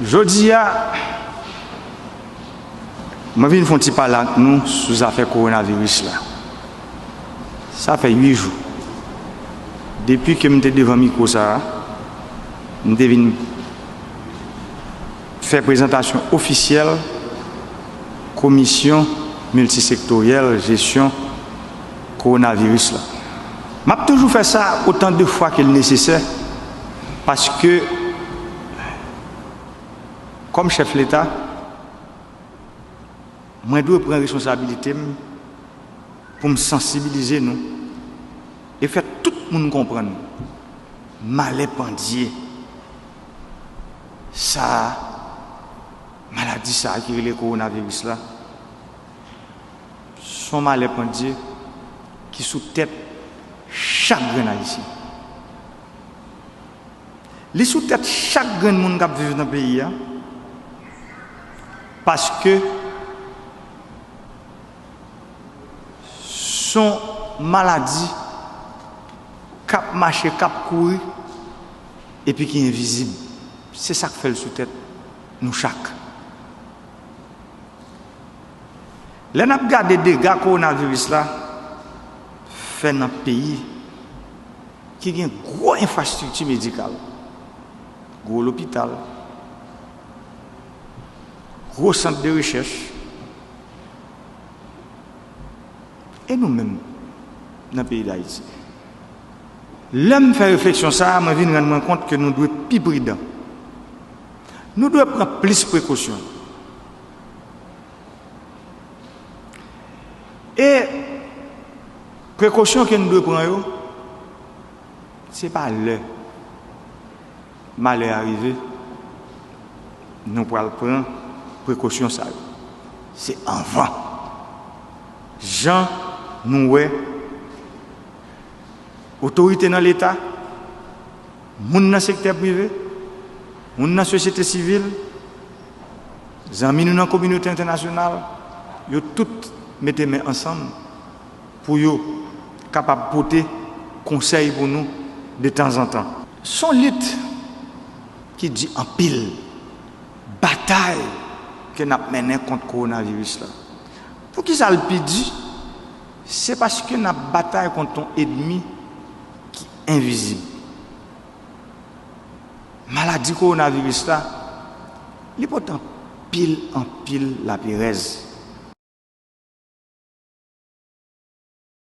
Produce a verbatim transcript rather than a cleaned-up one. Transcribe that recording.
Jodi a, mwen vin fè yon ti pale ak nou sou zafè kowonaviris la. Sa fè uit jou depi ke m te devan mikwo sa a, m te vin fè prezantasyon ofisyèl komisyon miltisektoryèl jesyon kowonaviris la. M ap toujou fè sa otan de fwa ke l nesesè, paske kòm chèf Leta, mwen dwe pran responsabilite m pou m sansibilize nou e fè tout moun konprann malè pandye sa a, maladi sa a ki rele kowonaviris la, s on malè pandye ki sou tèt chak grenn Ayisyen. Li sou tèt chak grenn moun k ap viv nan peyi a, paske s on maladi k ap mache, k ap kouri, epi ki envizib. Se sa k fè l sou tèt nou chak. Lè n ap gade dega kowonaviris la fè nan peyi ki gen gwo enfrastrikti medikal, gwo lopital, gwo sant de rechèch, e nou menm nan peyi Dayiti. Lè m fè refleksyon sa a, mwen vin rann mwen kont ke nou dwe pi pridan. Nou dwe pran plis prekosyon. E prekosyon ke n dwe pran yo, se pa lè malè a rive nou pral pran prekosyon sa yo. Se anvan. Jan nou wè otorite nan Leta, moun nan sektè prive, moun nan sosyete sivil, zanmi nou nan kominote entènasyonal, yo tout mete men ansanm pou yo kapab pote konsèy pou nou detanzantan. S on lit ki di anpil, batay ke n ap mennen kont kowonaviris la. Poukisa l pi di? Se paske n ap batay kont yon ènmi ki envizib. Maladi kowonaviris la, li pote anpil, anpil laperèz.